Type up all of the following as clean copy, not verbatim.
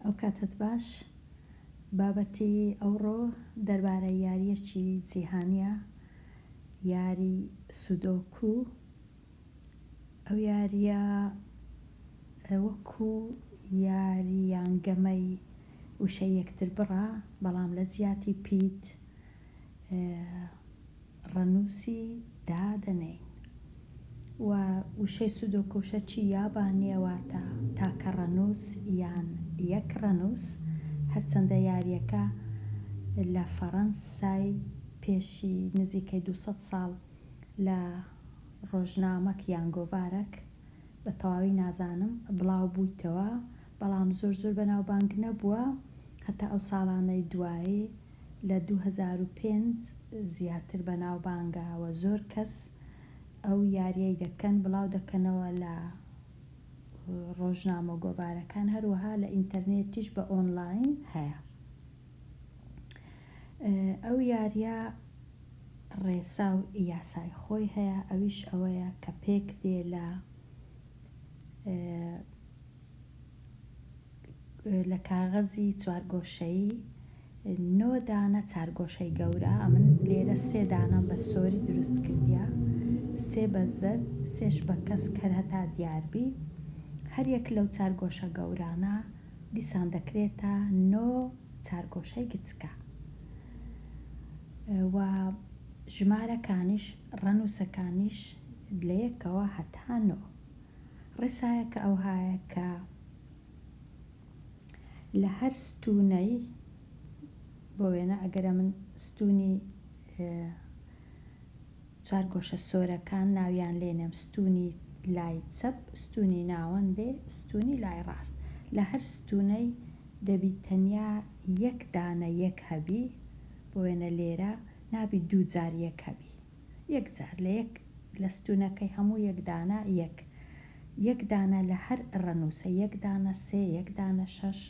ئەو کاتەت باش. بابەتی ئەوڕۆ دەربارەی یارییەکی جیهانییە، یاری سودۆکو. ئەو یارییە وەکو یاری یان گەمەی وشەی یەکتر بڕە، بەڵام لە جیاتی پیت ڕەنووسی دادەنێین. و وشەی سودۆکو وشەکی یابانییە واتە تاکە ڕەنووس یان یەک ڕەنووس، هەرچەندە یارییەکە لە فەڕەنسای پێشی نزیکەی 200 ساڵ لە ڕۆژنامەک یان گۆڤارەک، بە تەواوی نازانم، بڵاو بوویتەوە، بەڵام زۆر زۆر بەناوبانگ نەبووە هەتا ئەو ساڵانەی دوایی لە 2005 زیاتر بەناوبانگە و زۆر کەس ئەو یاریەی دەکەن بڵاو دەکەنەوە لە ڕۆژنامە و گۆڤارەکان هەروەها لە ئینتەرنێتیش بە ئۆنلاین هەیە. ئەو یاریە ڕێسا و یاسای خۆی هەیە ئەویش ئەوەیە کە پێک دێ لە لە کاغەزی چوارگۆشەیی نۆ دانە چارگۆشەی گەورە، ئەمن لێرە سێ دانەم بە سۆری دروست کردیە، سێ بە زەرد، سێش بە کەسک هەر هەتا دیار بی. هەر یەک لەو چارگۆشە گەورانە دیسان دەکرێتە نۆ چارگۆشەی گچکە و ژمارەکانیش ڕەنووسەکانیش لە یەکەوە هەتا نۆ. ڕێسایەکە ئەوهایە کە لە هەر ستوونەی، بۆ وێنە ئەگەر ئەمن ستوونی چوارگۆشە سۆرەکان ناویان لێنێم، ستوونی لای چەپ، ستوونی ناوەندێ، ستوونی لای ڕاست، لە هەر ستوونەی دەبی تەنیا یەک دانە یەک هەبی، بۆ وێنە لێرە نابی دوو جار یەک هەبی، یەک جار لە یەک لە ستوونەکەی هەموو یەک دانە یەک، یەک دانە لە هەر ڕەنووسە، یەک دانە سێ، یەک دانە شەش،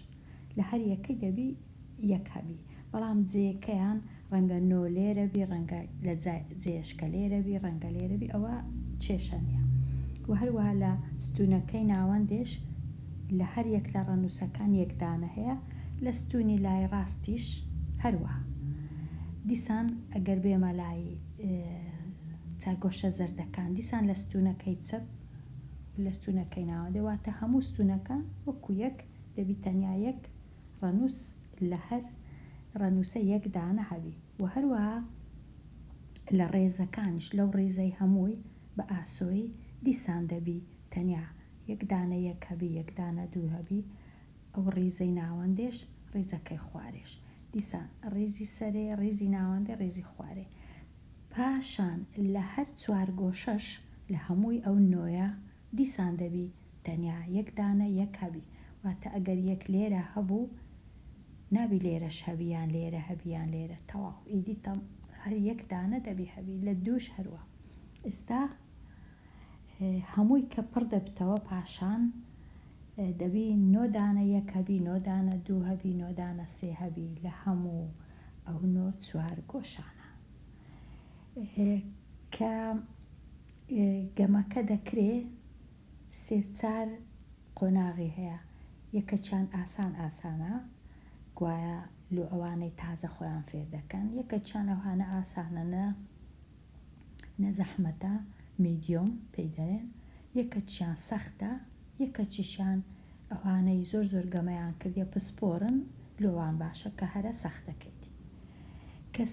لە هەر یەکەی دەبی یەک هەبی، بەڵام جێیەکەیان ڕەنگە نۆ لێرە بی، ڕەنگە لە جێیەشکە لێرە بی، ڕەنگە لێرە بی، ئەوە کێشە نییە. و هەروەها لە ستوونەکەی ناوەندێش لە هەر یەک لە ڕەنووسەکان یەک دانە هەیە، لە ستوونی لای ڕاستیش هەروەها. دیسان ئەگەر بێمە لای چارگۆشە زەردەکان، دیسان لە ستوونەکەی چەپ و لە ستوونەکەی ناوەندێ، واتە هەموو ستوونەکان وەکوو یەک دەبی تەنیا یەک ڕەنووس لە هەر ڕەنووسە یەک دانە هەبی و هەروەها لە ڕێزەکانیش لەو ڕیزەی هەمووی بە ئاسۆیی دیسان دەبی تەنیا یەک دانە یەک هەبی یەک دانە دوو هەبی ئەو ڕیزەی ناوەندێش ڕیزەکەی خوارێش دیسان ڕیزی سەرێ ڕیزی ناوەندێ ڕیزی خوارێ پاشان لە هەر چوارگۆشەش لە هەمووی ئەو نۆیە دیسان دەبی تەنیا یەک دانە یەک هەبی واتە ئەگەر یەک لێرە هەبوو نابی لێرەش هەبی یان لێرە هەبی یان لێرە تەواو ئیدی تەم هەر یەک دانە دەبی هەبی لە دووش هەروا ئێستا هەمووی کە پڕ دەبتەوە پاشان دەبی نۆ دانە یەک هەبی نۆ دانە دوو هەبی نۆ دانە سێ هەبی لە هەموو ئەو نۆ چوار گۆشانە کە گەمەکە دەکرێ سێ چار قۆناغی هەیە یەکەکیان ئاسان ئاسانە گوایە لۆ ئەوانەی تازە خۆیان فێر دەکەن یەکەکیان ئەوهانە ئاسانە نە نە زەحمەتە میدیۆم پێی دەرێن یەکەکیان سەختە یەکەکیشیان ئەوانەی زۆر زۆر گەمەیان کردیە پسپۆرن لۆوان باشە کە هەرە سەختەکەیتی کە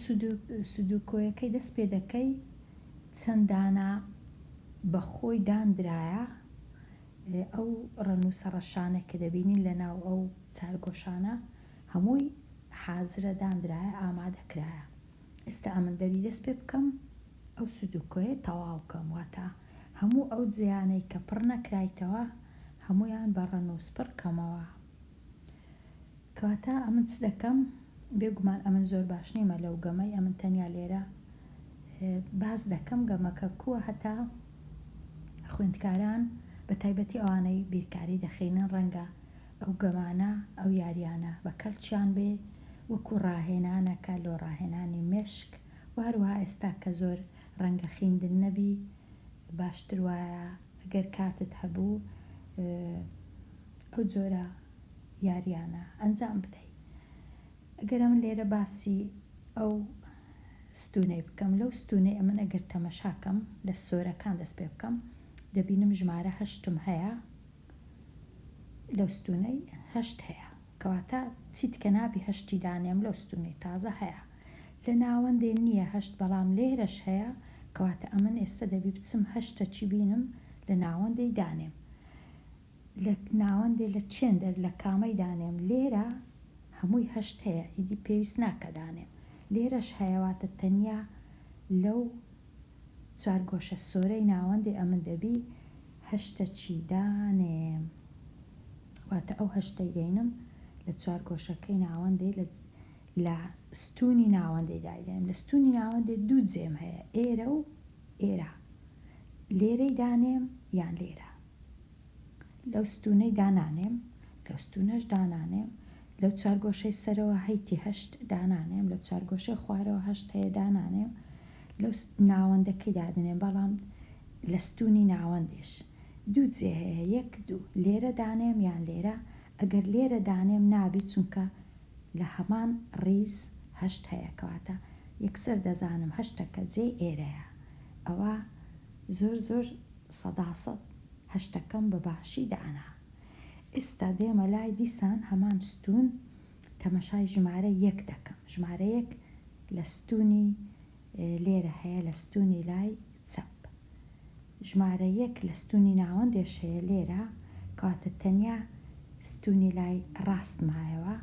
سودوکۆیەکەی دەست پێ دەکەی چەند دانە بە خۆی داندرایە ئەو ڕەنووسە ڕەشانە کە دەبینین لە ناو ئەو چارگۆشانە هەمووی حازرە داندرایە ئامادە کرایە ئێستا ئەمن دەبی دەست پێ بکەم ئەو سودوکۆیە تەواو کەم واتە هەموو ئەو جێیانەی کە پڕ نەکرایتەوە هەموویان بە ڕەنووس پڕ کەمەوە. کەواتە ئەمن چ دەکەم؟ بێگومان ئەمن زۆر باش نیمە لەو گەمەی، ئەمن تەنیا لێرە باس دەکەم گەمەکە کووە هەتا خوێندکاران بە تایبەتی ئەوانەی بیرکاری دەخینن ڕەنگە ئەو گەمانە ئەو یاریانە بە کەلکیان بێ وەکو ڕاهێنانەکە لۆ ڕاهێنانی مێشک و هەروەها ئێستا کە زۆر ڕەنگە خیندن نەبی باشتر وایە گەر کاتت هەبوو ئەو جۆرە. یاریانە ئەنجام بدەی. ئەگەر ئەمن لێرە باسی ئەو ستوونەی بکەم، لەو ستوونەی ئەمن ئەگەر تەمەشا کەم، لە سۆرەکان دەست پێ بکەم، دەبینم ژمارە هەشتم هەیە، لەو ستوونەی هەشت هەیە. کەواتە چیتکە نابی هەشتی دانێم لەو ستوونەی تازە هەیە. لە ناوەندێ نییە هەشت بەڵام لێرەش هەیە، کەواتە ئەمن ئێستە دەبی بچم هەشتەکی بینم لە ناوەندێی دانێم. لە ناوەندێ لە چێندەر لە کامەی دانێم لێرە هەمووی هەشت هەیە ئیدی پێویست ناکە دانێم لێرەش هەیە واتە تەنیا لەو چوارگۆشە سۆرەی ناوەندێ ئەمن دەبی هەشتەکی دانێم واتە ئەو هەشتەی دەینم لە چوارگۆشەکەی ناوەندێ لە لە ستونی ناوەندێ دایدەنێم لە ستونی ناوەندێ دوو جێم هەیە ئێرە و ئێرە لێرەی دانێم یان لێرە لەو ستوونەی دانانێم، لەو ستوونەش دانانێم، لەو چوارگۆشەی سەرەوە هەیتی هەشت دانانێم، لەو چوارگۆشەی خوارەوە هەشت هەیە دانانێم، لەو ناوەندەکەی دادەنێم، بەڵام لە ستوونی ناوەندێش دوو جێ هەیە، یەک دوو، لێرە دانێم یان لێرە، ئەگەر لێرە دانێم نابی چونکە لە هەمان ڕیز هەشت هەیە، کەواتە یەکسەر دەزانم هەشتەکە جێی ئێرەیە، ئەوە زۆر زۆر سەداسەد هەشتەکەم بە باشی دانا. ئێستا دێمە لای دیسان هەمان ستوون تەمەشای ژمارە یەک دەکەم. ژمارە یەک لە ستوونی لێرە هەیە لە ستوونی لای چەپ. ژمارە یەک لە ستوونی ناوەندێش هەیە لێرە کەواتە تەنیا ستوونی لای ڕاست مایەوە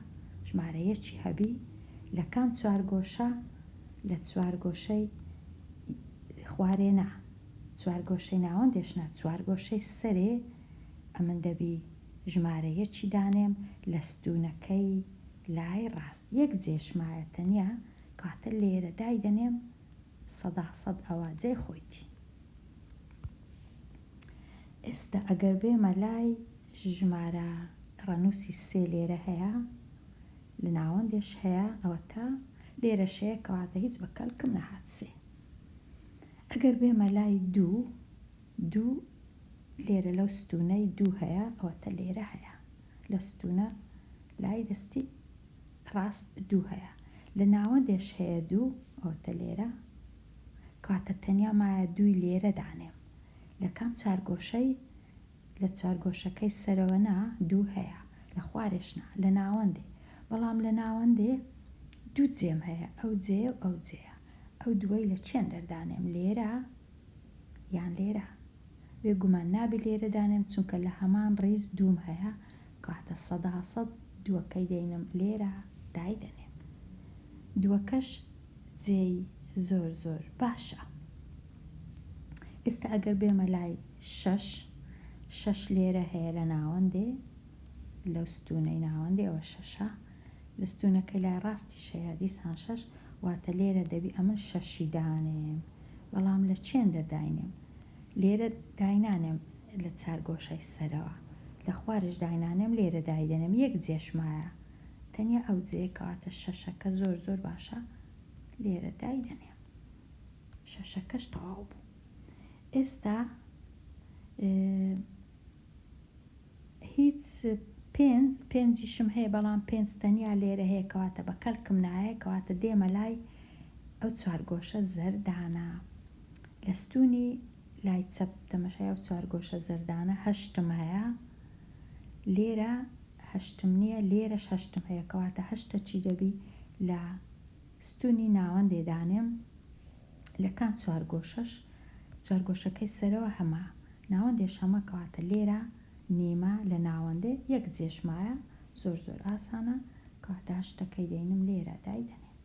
ژمارە یەکی هەبی لە کام چوارگۆشە لە چوارگۆشەی خوارێ نا چوارگۆشەی ناوەندێش نا چوارگۆشەی سەرێ ئەمن دەبی ژمارە یەکی دانێم لە ستوونەکەی لای ڕاست یەک جێش مایە تەنیا کەواتە لێرە دایدەنێم سەدا سەد ئەوە جێی خۆیتی. ئێستا ئەگەر بێمە لای ژمارە ڕەنووسی سێ لێرە هەیە لە ناوەندێش هەیە ئەوەتا لێرەش هەیە کەواتە هیچ بە کەلکم نەهات سێ. ئەگەر بێمە لای دوو، دوو لێرە لەو ستوونەی دوو هەیە ئەوەتە لێرە هەیە لە ستوونە لای دەستی ڕاست دوو هەیە لە ناوەندێش هەیە دوو ئەوەتە لێرە کەواتە تەنیا مایە دووی لێرە دانێم لە کام چارگۆشەی لە چوارگۆشەکەی سەرەوە نا دوو هەیە لە خوارێش نا لە ناوەندێ بەڵام لە ناوەندێ دوو جێم هەیە ئەو جێیە و ئەو جێیە ئەو دووەی لە چێن دەردانێم لێرە یان لێرە بێگومان نابی لێرە دانێم چونکە لە هەمان ڕیز دووم هەیە کەواتە سەدا سەد دووەکەی دەینم لێرە دایدەنێم دووەکەش جێی زۆر زۆر باشە ئێستا ئەگەر بێمە لای شەش، شەش لێرە هەیە لە ناوەندێ، لەو ستوونەی ناوەندێ ئەوە شەشە، لە ستوونەکەی لای ڕاستیش هەیە دیسان شەش، واتە لێرە دەبی ئەمن شەشی دانێم، بەڵام لە چێندە داینێم؟ لێرە داینانێم لە چارگۆشەی سەرەوە، لە خواریش داینانێم لێرە دایدەنێم، یەک جێش مایە، تەنیا ئەو جێیە کەواتە شەشەکە زۆر زۆر باشە لێرە دایدەنێم. شەشەکەش تەواو بوو. ئێستا هیچ پێنج پێنجیشم هەیە بەڵام پێنج تەنیا لێرە هەیە کەواتە بە کەلکم نایە کەواتە دێمە لای ئەو چوارگۆشە زەردانە لە ستونی لای چەپ تەمەشای ئەو چوارگۆشە زەردانە هەشتم هەیە لێرە هەشتم نییە لێرەش هەشتم هەیە کەواتە هەشتە چی دەبی لە ستونی ناوەندێ دانێم لە کام چوارگۆشەش چوارگۆشەکەی سەرەوە هەمە ناوەندێش هەمە کەواتە لێرە نیمە لە ناوەندێ یەک جێش مایە زۆر زۆر ئاسانە کەواتە هەشتەکەی دەینم لێرە دایدەنێم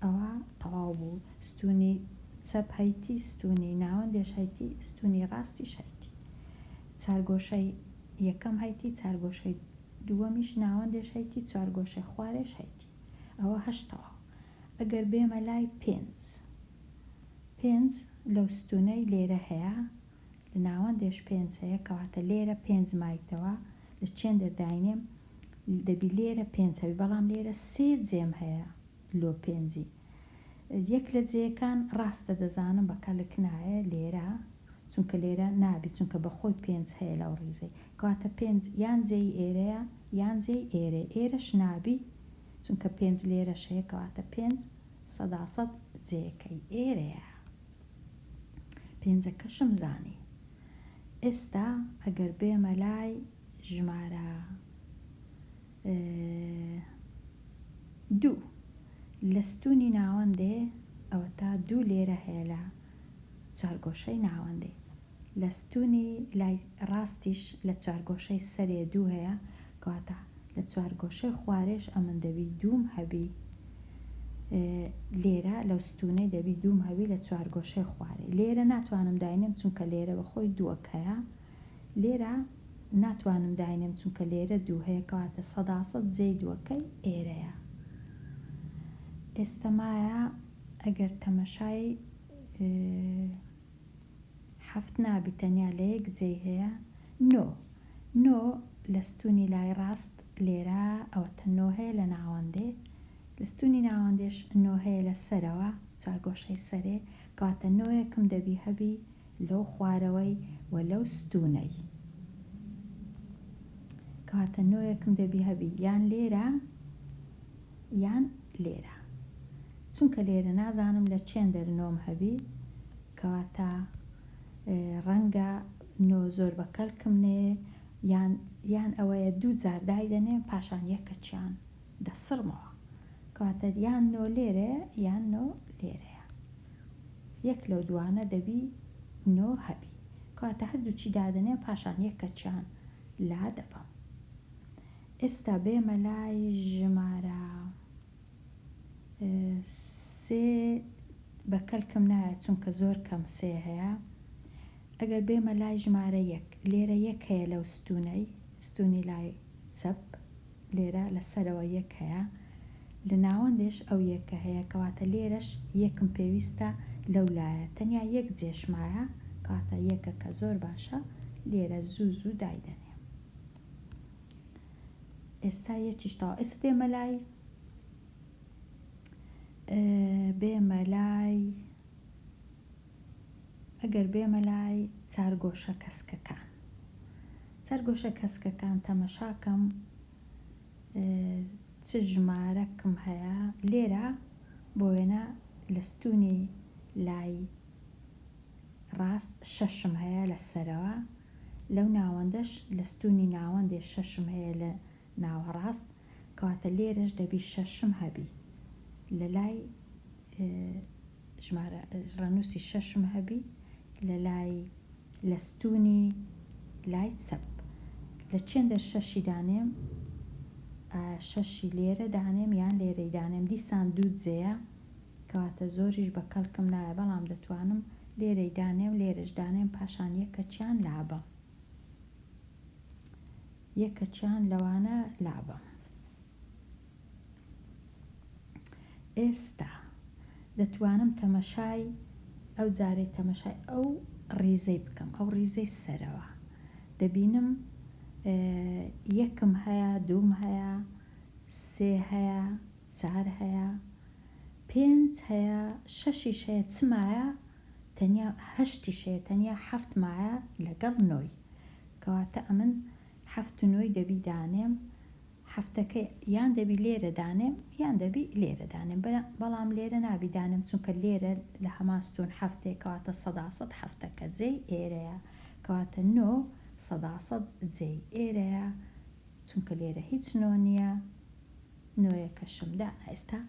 ئەوە تەواو بوو ستونی چەپ هەیتی ستونی ناوەندێش هەیتی ستونی ڕاستیش هەیتی چارگۆشەی یەکەم هەیتی چارگۆشەی دووەمیش ناوەندێش هەیتی چوارگۆشەی خوارێش هەیتی ئەوە هەشت تەواو ئەگەر بێمە لای پێنج پێنج لەو ستونەی لێرە هەیە لە ناوەندێش پێنج هەیە کەواتە لێرە پێنج مایتەوە لە چێندەر داینێم دەبی لێرە پێنج هەبی بەڵام لێرە سێ جێم هەیە لۆ پێنجی یەک لە جێیەکان ڕاستە دەزانم بە کەلک نایە لێرە. چونکە لێرە نابی چونکە بە خۆی پێنج هەیە لەو ڕیزەی کەواتە پێنج یان جێی ئێرەیە یان جێی ئێرەیە ئێرەش نابی چونکە پێنج لێرەش هەیە کەواتە پێنج سەداسەد جێیەکەی ئێرەیە پێنجەکەشم زانی ئێستا ئەگەر بێمە لای ژمارە دوو لە ستونی ناوەندێ ئەوەتا دوو لێرە هەیە لە چوارگۆشەی ناوەندێ لە ستونی لای ڕاستیش لە چوارگۆشەی سەرێ دوو هەیە کەواتە لە چوارگۆشەی خوارێش ئەمن دەبی دووم هەبی لێرە لەو ستونەی دەبی دووم هەبی لە چوارگۆشەی خوارێ لێرە ناتوانم داینێم چونکە لێرە بەخۆی دووەک هەیە لێرە ناتوانم داینێم چونکە لێرە دوو هەیە کەواتە سەداسەد جێی دووەکەی ئێرەیە ئێستە مایە ئەگەر تەمەشای حەفت نابی تەنیا لە یەک جێی هەیە نۆ نۆ لە ستونی لای ڕاست لێرە ئەوەتە نۆ هەیە لە ناوەندێ لە ستونی ناوەندێش نۆ هەیە لە سەرەوە چوارگۆشەی سەرێ کەواتە نۆیەکم دەبی هەبی لەو خوارەوەی و لەو ستوونەی. کەواتە نۆیەکم دەبی هەبی یان لێرە یان لێرە. چونکە لێرە نازانم لە چێندەر نۆم هەبی کەواتە ڕەنگە نۆ زۆر بە کەلکم نێ یان یان ئەوەیە دوو جار دایدەنێم پاشان یەکەچیان دەسڕمەوە. کەواتە یان نۆ لێرەیە یان نۆ لێرەیە. یەک لەو دوانە دەبی نۆ هەبی. کەواتە هەردووکی دادەنێم پاشان یەکەکیان لا دەبەم. ئێستا بێمە لای ژمارە سێ بە کەلکم نایەت چونکە زۆر کەم سێ هەیە. ئەگەر بێمە لای ژمارە یەک لێرە یەک هەیە لەو ستوونەی ستوونی لای چەپ لێرە لە سەرەوە یەک هەیە لە ناوەندێش ئەو یەکە هەیە کەواتە لێرەش یەکم پێویستە لەو لایە تەنیا یەک جێش مایە کەواتە یەکەکە زۆر باشە لێرە زوو زوو دایدەنێم ئێستا یەکیش تەواو ئێستا دێمە لای بێمە لای ئەگەر بێمە لای چارگۆشە کەسکەکان چارگۆشە کەسکەکان تەمەشاکەم چ ژمارەکم هەیە لێرە بۆ وێنە لە ستونی لای ڕاست شەشم هەیە لە سەرەوە لەو ناوەندەش لە ستونی ناوەندێ شەشم هەیە لە ناوەڕاست کەواتە لێرەش دەبی شەشم هەبی لە لای ژمارە ڕەنووسی شەشم هەبی لە لای لە ستوونی لای چەپ لە چێندەر شەشی دانێم ئایا شەشی لێرە دانێم یان لێرەی دانێم دیسان دوو جێیە کەواتە زۆریش بە کەڵکم نایە بەڵام دەتوانم لێرەی دانێم لێرەش دانێم پاشان یەکەچیان لابەم یەکەچیان لەوانە لابەم. ئێستا دەتوانم تەمەشای ئەو جارەی تەمەشای ئەو ڕیزەی بکەم ئەو ڕیزەی سەرەوە دەبینم یەکم هەیە دووم هەیە سێ هەیە چار هەیە پێنج هەیە شەشیش هەیە چ مایە تەنیا هەشتیش هەیە تەنیا حەفت مایە لەگەڵ نۆی کەواتە ئەمن حەفت و نۆی دەبی دانێم حەفتەکەی یان دەبی لێرە دانێم یان دەبی لێرە دانێم بەڵام لێرە نابی دانێم چونکە لێرە لە هەمان ستون حەفتەیە کەواتە سەداسەد حەفتەکە جێی ئێرەیە کەواتە نۆ سەداسەد جێی ئێرەیە چونکە لێرە هیچ نۆ نییە نۆیەکەشم دانا ئێستا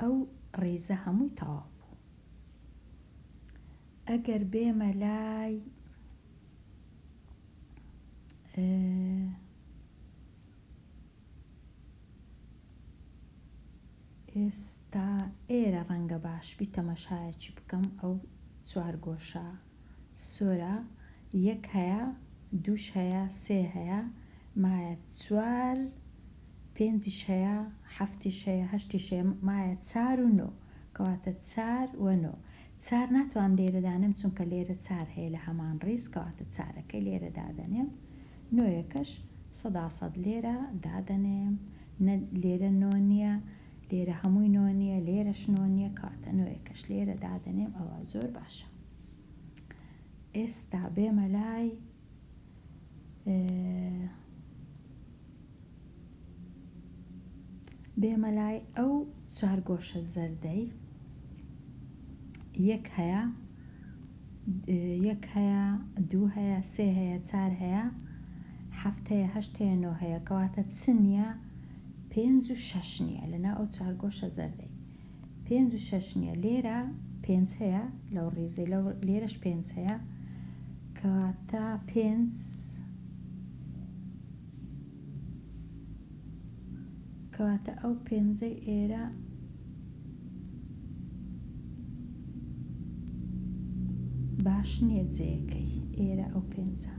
ئەو ڕیزە هەمووی تەواو بوو ئەگەر بێمە لای ئێستا ئێرە ڕەنگە باش بی تەمەشایەکی بکەم ئەو چوارگۆشە سۆرە یەک هەیە دووش هەیە سێ هەیە مایە چوار پێنجیش هەیە حەفتیش هەیە هەشتیش هەیە مایە چار و نۆ کەواتە چار و نۆ چار ناتوانم لێرە دانێم چونکە لێرە چار هەیە لە هەمان ڕیز کەواتە چارەکەی لێرە دادەنێم نۆیەکەش سەداسەد لێرە دادەنێم نە لێرە نۆ نییە لێرە هەمووی نۆ نییە لێرەش نۆ نییە کەواتە نۆیەکەش لێرە دادەنێم ئەوە زۆر باشە. ئێستا بێمە لای بێمە لای ئەو چارگۆشە زەردەی یەک هەیە یەک هەیە دوو هەیە سێ هەیە چار هەیە حەفت هەیە هەشت هەیە نۆ هەیە کەواتە چ نییە پێنج و شەش نییە لەناو ئەو چارگۆشە زەردەی پێنج و شەش نییە لێرە پێنج هەیە لەو ڕیزەی لەو لێرەش پێنج هەیە کەواتە پێنج کەواتە ئەو پێنجەی ئێرە باش نییە جێیەکەی ئێرە ئەو پێنجە.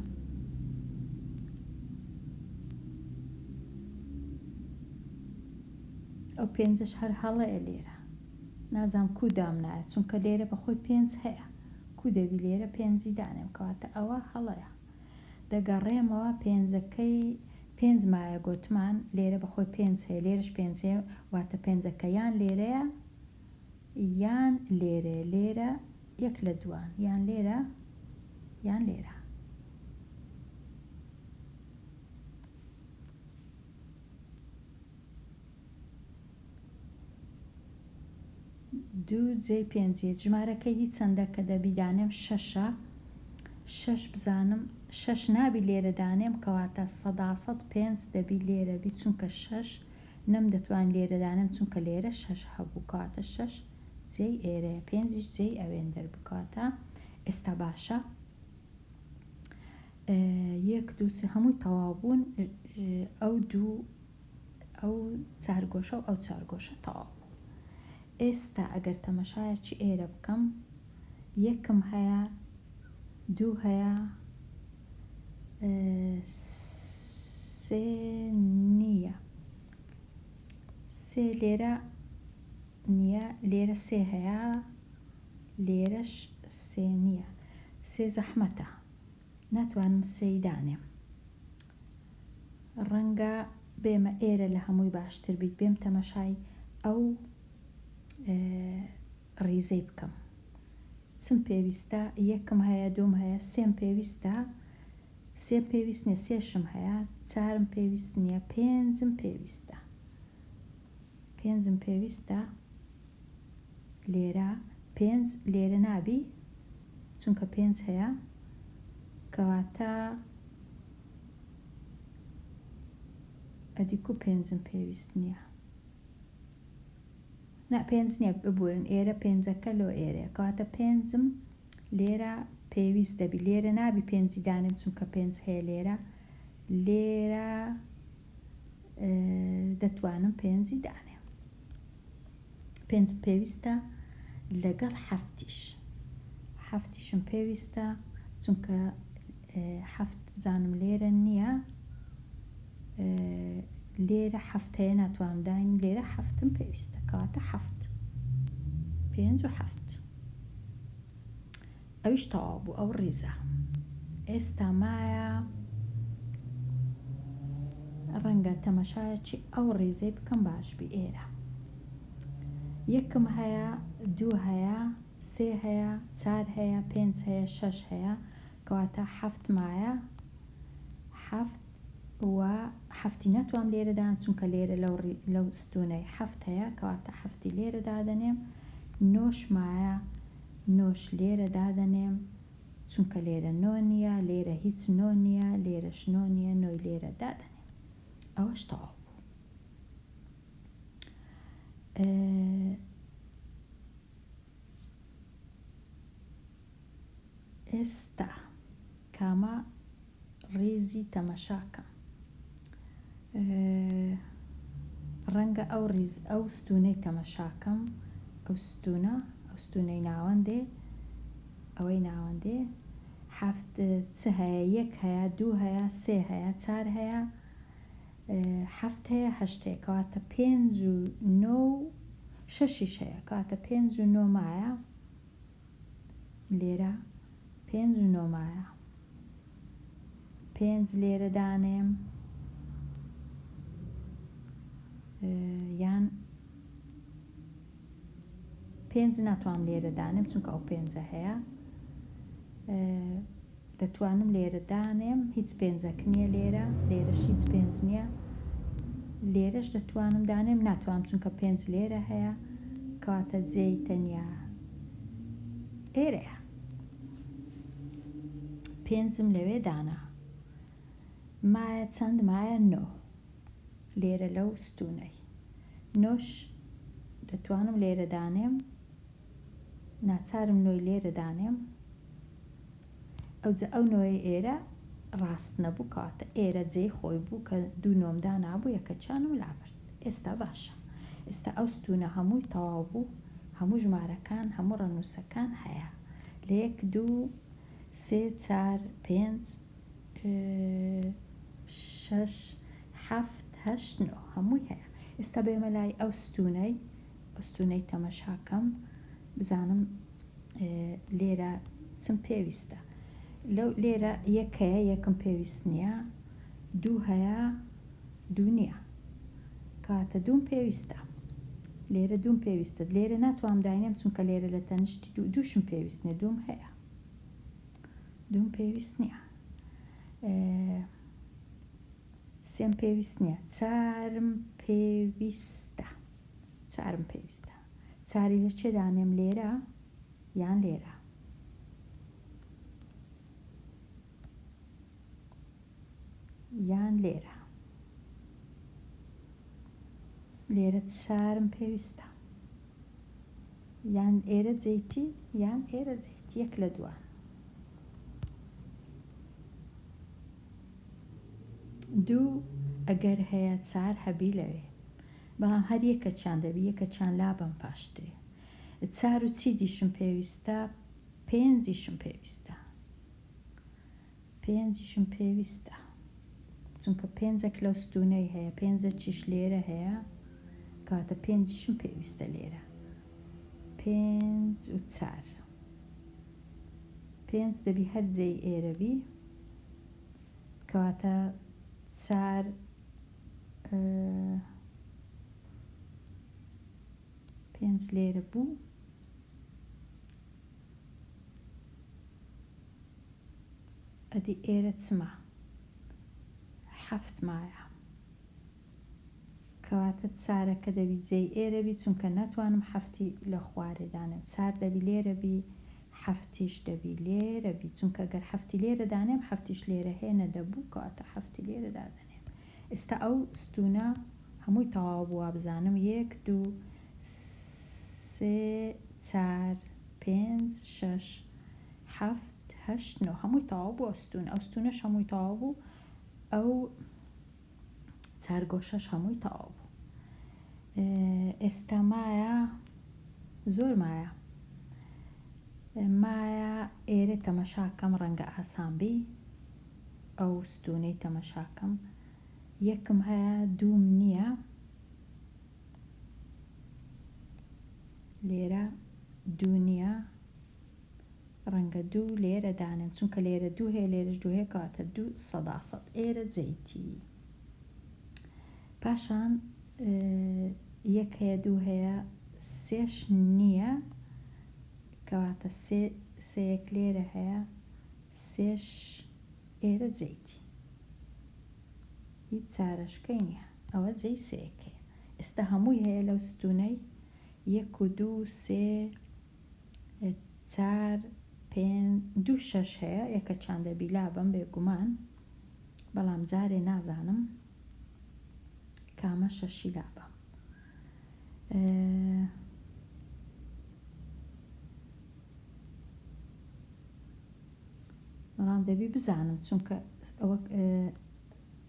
ئەو پێنجەش هەر هەڵەیە لێرە نازانم کو دامنایە چونکە لێرە بەخۆی پێنج هەیە کو دەبی لێرە پێنجی دانێم کەواتە ئەوە هەڵەیە دەگەڕێمەوە پێنجەکەی پێنج مایە گۆتمان لێرە بەخۆی پێنج هەیە لێرەش پێنج هەیە واتە پێنجەکە یان لێرەیە یان لێرەیە لێرە یەک لە دووان یان لێرە یان لێرە. دوو جێی پێنجیە ژمارەکەی دی چەندە کە دەبی دانێم شەشە شەش بزانم شەش نابی لێرە دانێم کەواتە سەداسەد پێنج دەبی لێرە بی چونکە شەش نەم دەتوانی لێرە دانێم چونکە لێرە شەش هەبوو کەواتە شەش جێی ئێرەیە پێنجیش جێی ئەوێندەر بوو کەواتە ئێستا باشە یەک دوو سێ هەمووی تەواو بوون ئەو دوو ئەو چارگۆشە و ئەو چارگۆشە تەواو بوو ئێستا ئەگەر تەمەشایەکی ئێرە بکەم یەکم هەیە دوو هەیە سێ نییە سێ لێرە نییە لێرە سێ هەیە لێرەش سێ نییە سێ زەحمەتە ناتوانم سێی دانێم ڕەنگە بێمە ئێرە لە هەمووی باشتر بیت بێم تەمەشای ئەو ڕیزەی بکەم چم پێویستە یەکم هەیە دووم هەیە سێم پێویستە سێ پێویست نییە سێشم هەیە چارم پێویست نییە پێنجم پێویستە پێنجم پێویستە لێرە پێنج لێرە نابی چونکە پێنج هەیە کەواتە ئەدی کو پێنجم پێویست نییە نا پێنج نییە ببورن ئێرە پێنجەکە لۆ ئێرەیە کەواتە پێنجم لێرە پێویست دەبی لێرە نابی پێنجی دانێم چونکە پێنج هەیە لێرە لێرە دەتوانم پێنجی دانێم پێنج پێویستە لەگەڵ حەفتیش حەفتیشم پێویستە چونکە حەفت بزانم لێرە نییە لێرە حەفت هەیە ناتوانم داین لێرە حەفتم پێویستە کەواتە حەفت پێنج و حەفت ئەویش تەواو بوو ئەو ڕیزە ئێستا مایە ڕەنگە تەمەشایەکی ئەو ڕیزەی بکەم باش بی ئێرە یەکم هەیە دوو هەیە سێ هەیە چار هەیە پێنج هەیە شەش هەیە کەواتە حەفت مایە حەفت و حەفتی ناتوام لێرە دان چونکە لێرە لەو لەو ستونەی حەفت هەیە کەواتە حەفتی لێرە دادەنێم نۆش مایە نۆش لێرە دادەنێم چونکە لێرە نۆ نییە لێرە هیچ نۆ نییە لێرەش نۆ نییە نۆی لێرە دادەنێم ئەوەش تەواو بوو. ئێستا کامە ڕیزی تەمەشاکەم ڕەنگە ئەو ڕیز ئەو ستونەی تەمەشاکەم ئەو ستونە ئەو ستونەی ناوەندێ ئەوەی ناوەندێ حەفت چ هەیە یەک هەیە دوو هەیە سێ هەیە چار هەیە حەفت هەیە هەشت هەیە کەواتە پێنج و نۆ و شەشیش هەیە کەواتە پێنج و نۆ مایە لێرە پێنج و نۆ مایە پێنج لێرە دانێم یان پێنج ناتوانم لێرە دانێم چونکە ئەو پێنجە هەیە. دەتوانم لێرە دانێم هیچ پێنجەک نییە لێرە لێرەش هیچ پێنج نییە لێرەش دەتوانم دانێم ناتوانم چونکە پێنج لێرە هەیە کەواتە جێی تەنیا ئێرەیە پێنجم لەوێ دانا مایە چەند مایە نۆ لێرە لەو ستونەی نۆش دەتوانم لێرە دانێم ناچارم نۆی لێرە دانێم ئەوجا ئەو نۆیەی ئێرە ڕاست نەبوو کەواتە ئێرە جێی خۆی بوو کە دوو نۆم دانابوو یەکەچانم لابرد ئێستا باشە ئێستا ئەو ستونە هەمووی تەواو بوو هەموو ژمارەکان هەموو ڕەنووسەکان هەیە لە یەک دوو سێ چار پێنج شەش حەفت هەشت نۆ هەمووی هەیە ئێستا بێمە لای ئەو ستونەی ئەو ستونەی تەمەشاکەم بزانم لێرە چم پێویستە لەو لێرە یەک هەیە یەکم پێویست نییە دوو هەیە دوو نییە کەواتە دووم پێویستە لێرە دووم پێویستە لێرە ناتوانم داینێم چونکە لێرە لە تەنیشتی دوو دووشم پێویست نییە دووم هەیە دووم پێویست نییە سێم پێویست نییە چارم پێویستە چارم پێویستە چاری لە چێ دانێم لێرە یان لێرە یان لێرە لێرە چارم پێویستە یان ئێرە جێیتی یان ئێرە جێیتی یەک لە دووان دوو ئەگەر هەیە چار هەبی لەوێ بەڵام هەر یەکەچیان دەبی یەکەچیان لابەم پاشترێ چار و چی دیشم پێویستە پێنجیشم پێویستە پێنجیشم پێویستە چونکە پێنجەک لەو ستونەی هەیە پێنجەکیش لێرە هەیە کەواتە پێنجیشم پێویستە لێرە پێنج و چار پێنج دەبی هەر جێی ئێرە بی کەواتە چار پێنج لێرە بوو ئەدی ئێرە چما حەفت مایە کەواتە چارەکە دەبی جێی ئێرە بی چونکە ناتوانم حەفتی لە خوارێ دانێم چار دەبی لێرە بی حەفتیش دەبی لێرە بی چونکە گەر حەفتی لێرە دانێم حەفتیش لێرە هەیە نەدەبوو کەواتە حەفتی لێرە دادەنێم ئێستا ئەو ستونە هەمووی تەواو بوو وابزانم یەک دوو سێ چار پێنج شەش حەفت هەشت نۆ هەمووی تەواو بوو ئەو ستون ئەو ستونەش هەمووی تەواو بوو ئەو چارگۆشەش هەمووی تەواو بوو ئێستا مایە زۆر مایە مایە ئێرە تەمەشاکەم ڕەنگە ئاسان بی ئەو ستونەی تەمەشاکەم یەکم هەیە دووم نییە لێرە دوو نییە ڕەنگە دوو لێرە دانێم چونکە لێرە دوو هەیە لێرەش دوو هەیە کەواتە دوو سەدا سەد ئێرە جێیتی پاشان یەک هەیە دوو هەیە سێش نییە کەواتە سێ سێیەک لێرە هەیە سێش ئێرە جێیتی هیچ چارەشکەی نییە ئەوە جێی سێیەکەیە ئێستا هەمووی هەیە لەو ستونەی یەک و دوو سێ چار پێنج دوو شەش هەیە یەکەچان دەبی لابەم بێگومان بەڵام جارێ نازانم کامە شەشی لابەم بەڵام دەبی بزانم چونکە ئەوە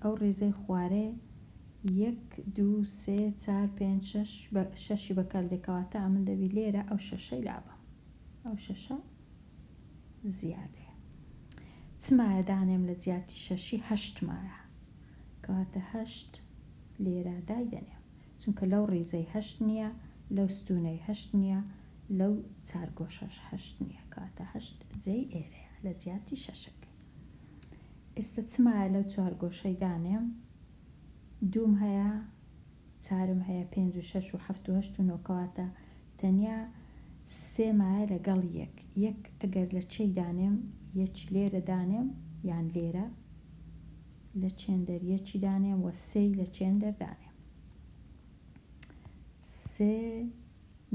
ئەو ڕیزەی خوارێ یەک دوو سێ چار پێنج شەش بە شەشی بەکەل دێ کەواتە ئەمن دەبی لێرە ئەو شەشەی لابەم ئەو شەشە زیادەیە چ مایە دانێم لە جیاتی شەشی هەشت مایە کەواتە هەشت لێرە دایدەنێم چونکە لەو ڕیزەی هەشت نییە لەو ستونەی هەشت نییە لەو چارگۆشەش هەشت نییە کەواتە هەشت جێی ئێرەیە لە جیاتی شەشەکەی ئێستا چ مایە لەو چوارگۆشەی دانێم دووم هەیە چارم هەیە پێنج و شەش و حەفت و هەشت و نۆ کەواتە تەنیا. سێ مایە لەگەڵ یەک. یەک ئەگەر لە چێی دانێم، یەکی لێرە دانێم یان لێرە لە چێندەر یەکی دانێم وە سێی لە چێندەر دانێم. سێ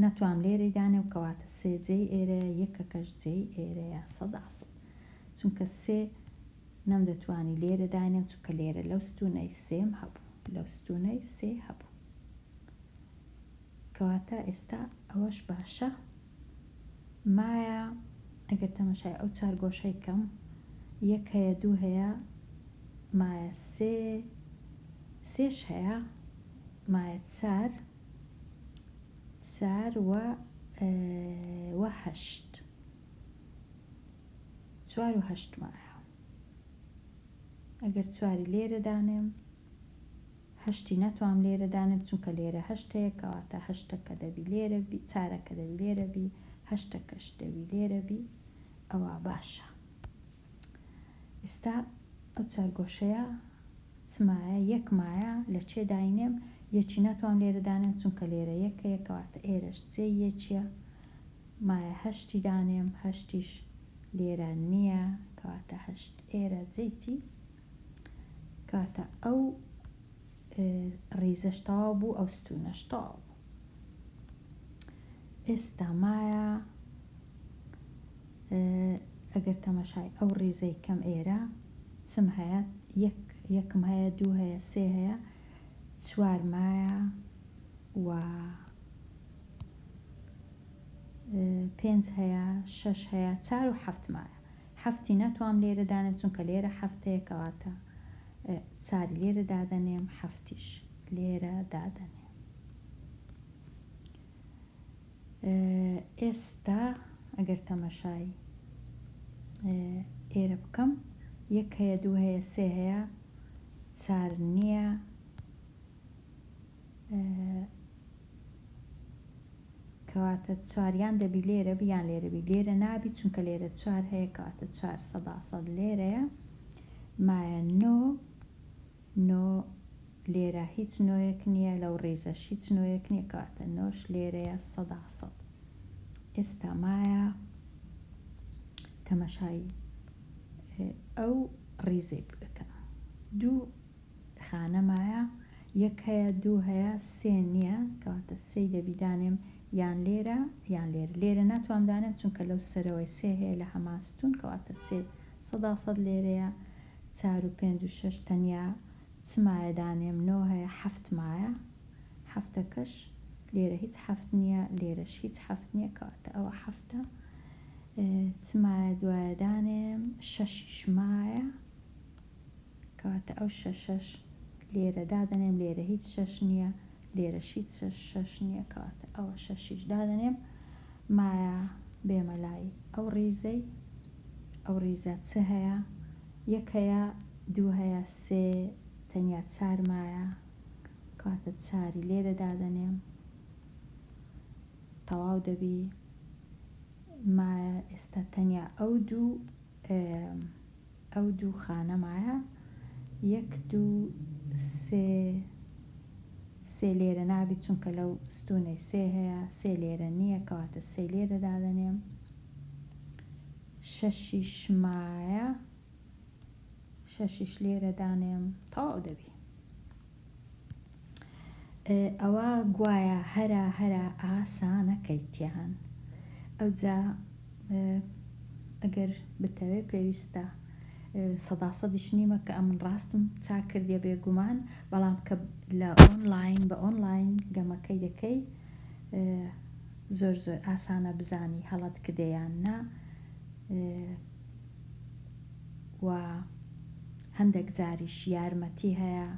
نەتوام لێرەی دانێم کەواتە سێ جێی ئێرەیە یەکەکەش جێی ئێرەیە سەدا سەد. چونکە سێ نەمدەتوانی لێرە داینێم چونکە لێرە لەو ستوونەی سێم هەبوو لەو ستوونەی سێ هەبوو. کەواتە ئێستا ئەوەش باشە. مایە ئەگەر تەمەشای ئەو چارگۆشەی کەم یەک هەیە دوو هەیە مایە سێ سێش هەیە مایە چار چار و و هەشت چوار و هەشت مایە ئەگەر چواری لێرە دانێم هەشتی نەتوام لێرە دانێم چونکە لێرە هەشت هەیە کەواتە هەشتەکە دەبی لێرە بی چارەکە دەبی لێرە بی هەشتەکەش دەبی لێرە بی ئەوە باشە ئێستا ئەو چارگۆشەیە چ مایە یەک مایە لە چێ داینێم یەکی ناتوام لێرە دانێم چونکە لێرە یەک هەیە کەواتە ئێرەش جێی یەکیە مایە هەشتی دانێم هەشتیش لێرە نییە کەواتە هەشت ئێرە جێیتی کەواتە ئەو ڕیزەش تەواو بوو ئەو ستوونەش تەواو بوو ئێستا مایە ئەگەر تەمەشای ئەو ڕیزەی کەم ئێرە چم هەیە یەک یەکم هەیە دوو هەیە سێ هەیە چوار مایە و پێنج هەیە شەش هەیە چار و حەفت مایە حەفتی ناتوام لێرە دانێم چونکە لێرە حەفت هەیە کەواتە چاری لێرە دادەنێم حەفتیش لێرە دادەنێم. ئێستا ئەگەر تەمەشای ئێرە بکەم یەک هەیە دوو هەیە سێ هەیە چار نییە کەواتە چواریان دەبی لێرە بی یان لێرە بی لێرە نابی چونکە لێرە چوار هەیە کەواتە چوار سەدا سەد لێرەیە مایە نۆ نۆ لێرە هیچ نۆیەک نییە لەو ڕیزەش هیچ نۆیەک نییە کەواتە نۆش لێرەیە سەدا سەد ئێستا مایە تەمەشای ئەو ڕیزەی بکەم دوو خانە مایە یەک هەیە دوو هەیە سێ نییە کەواتە سێی دەبی دانێم یان لێرە یان لێرە لێرە ناتوام دانێم چونکە لەو سەرەوەی سێ هەیە لە هەمان ستون کەواتە سێ سەدا سەد لێرەیە چار و پێنج و شەش تەنیا چ مایە دانێم نۆ هەیە حەفت مایە حەفتەکەش لێرە هیچ حەفت نییە لێرەش هیچ حەفت نییە کەواتە ئەوە حەفتە چ مایە دوایە دانێم شەشیش مایە کەواتە ئەو شەشەش لێرە دادەنێم لێرە هیچ شەش نییە لێرەش هیچ شەش شەش نییە کەواتە ئەوە شەشیش دادەنێم مایە بێمە لای ئەو ڕیزەی ئەو ڕیزە چ هەیە یەک هەیە دوو هەیە سێ تەنیا چار مایە کەواتە چاری لێرە دادەنێم تەواو دەبی مایە ئێستا تەنیا ئەو دوو ئەو دوو خانە مایە یەک دوو سێ سێ لێرە نابی چونکە لەو ستونەی سێ هەیە سێ لێرە نییە کەواتە سێ لێرە دادەنێم شەشیش مایە شەشیش لێرە دانێم تەواو دەبی. ئەوە گوایە هەرا هەرا ئاسانە کەیتیان ئەوجا ئەگەر بتەوێ پێویستە سەدا سەدیش نیمە کە ئەمن ڕاستم چاک کردیە بێگومان بەڵام کە لە ئۆنلاین بە ئۆنلاین گەمەکەی دەکەی زۆر زۆر ئاسانە بزانی هەڵەت کردێ یان نا و هەندێک جاریش یارمەتی هەیە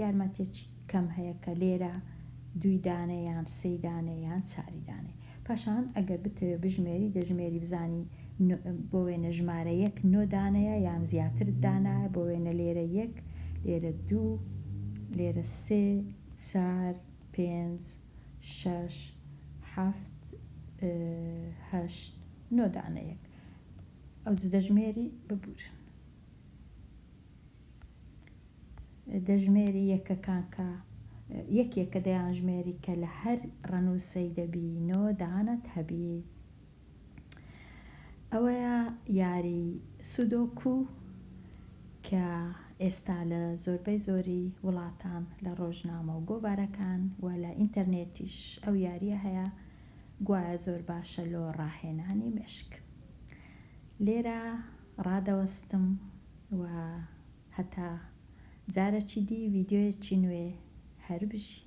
یارمەتیەکی کەم هەیە کە لێرە دووی دانێ یان سێی دانێ یان چاری دانێ پاشان ئەگەر بتەوێ بژمێری دەژمێری بزانی بۆ وێنە ژمارە یەک نۆ دانەیە یان زیاترت دانایە بۆ وێنە لێرە یەک لێرە دوو لێرە سێ چار پێنج شەش حەفت هەشت نۆ دانە یەک ئەوج دەژمێری ببورن دەژمێری یەکەکان کە. یەک یەکە دەیانژمێری کە لە هەر ڕەنووسەی دەبی نۆ دانەت هەبی. ئەوەیە یاری سودۆکو کە ئێستا لە زۆربەی زۆری وڵاتان لە ڕۆژنامە و گۆڤارەکان و لە ئینتەرنێتیش ئەو یاریە هەیە گوایە زۆر باشە لۆ ڕاهێنانی مێشک. لێرە ڕادەوەستم و هەتا جارەکی دی ڤیدیۆیەکی نوێ هەر بژی.